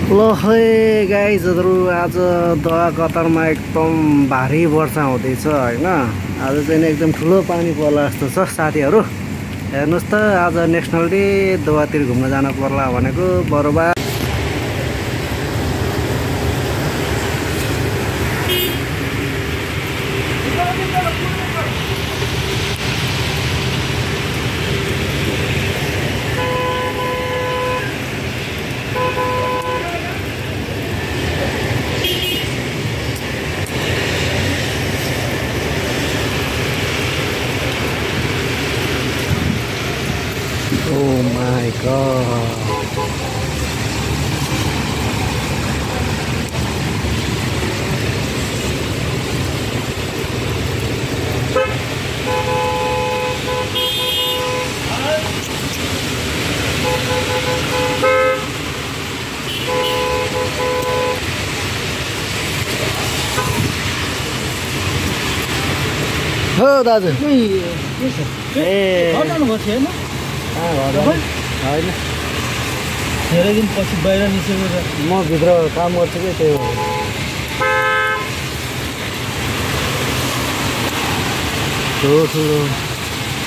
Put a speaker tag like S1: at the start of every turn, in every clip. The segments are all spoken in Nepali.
S1: ल है गाइजहरु आज दहा कतारमा एकदम भारी वर्षा हुँदैछ हैन। आज चाहिँ एकदम ठुलो पानी पर्ला जस्तो छ साथीहरु। हेर्नुस् त आज नेशनल डे दहातिर घुम्न जान पर्ला भनेको बरबाद। Oh my god. हो दाजु होइन
S2: धेरै दिन पछि बाहिर निस्केको
S1: म भित्र काम गर्छु कि त्यही हो। ठुलो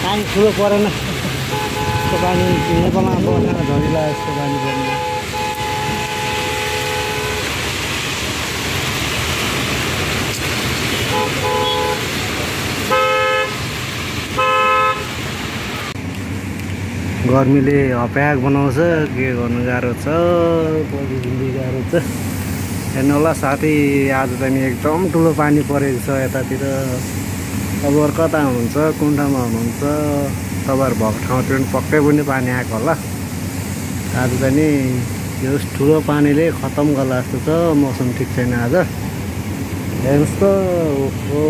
S1: पानी ठुलो परेन यस्तो पानी नेपालमा पर्दैन, झरीला यस्तो पानी पर्ने। गर्मीले हप्याक बनाउँछ, के गर्नु गाह्रो छ, पछि हिँड्दै गाह्रो छ। हेर्नु होला साथी, आज पनि एकदम ठुलो पानी परेको छ यतातिर। तपाईँहरू कता हुनुहुन्छ, कुन ठाउँमा हुनुहुन्छ, तपाईँहरू भएको ठाउँतिर पनि पक्कै पनि पानी आएको होला। आज पनि यो ठुलो पानीले खतम गर्ला जस्तो छ, मौसम ठिक छैन आज। हेर्नुहोस् त, ओहो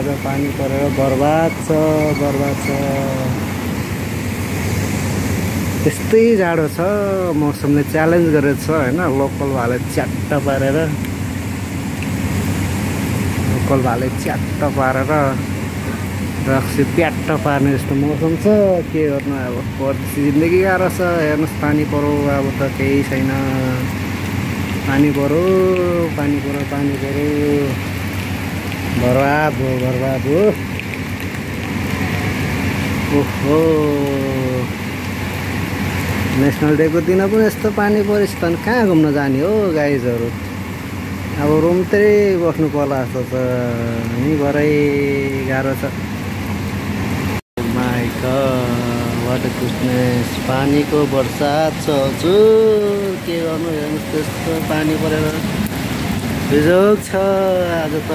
S1: आज पानी परेर बर्बाद छ। त्यस्तै जाडो छ, मौसमले च्यालेन्ज गरेको छ हैन। लोकल भाले च्याट्ट पारेर रक्सी प्याट्ट पार्ने जस्तो मौसम छ। के गर्नु अब, पछि जिन्दगी गाह्रो छ। हेर्नुहोस् पानी परो, अब त केही छैन। पानी परो बर्बाद हो। ओहो नेशनल डेको दिन पनि यस्तो पानी परेछ त कहाँ घुम्न जाने हो गाइजहरु। अब रुमतिरै बस्नु पर्ला जस्तो छ नि, भरै गाह्रो छ। My god what a goodness, पानीको बर्सात छ हजुर। के गर्नु, हेर्नुहोस् त्यस्तो पानी परेर बिजोग छ आज त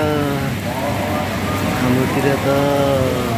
S1: हाम्रोतिर त।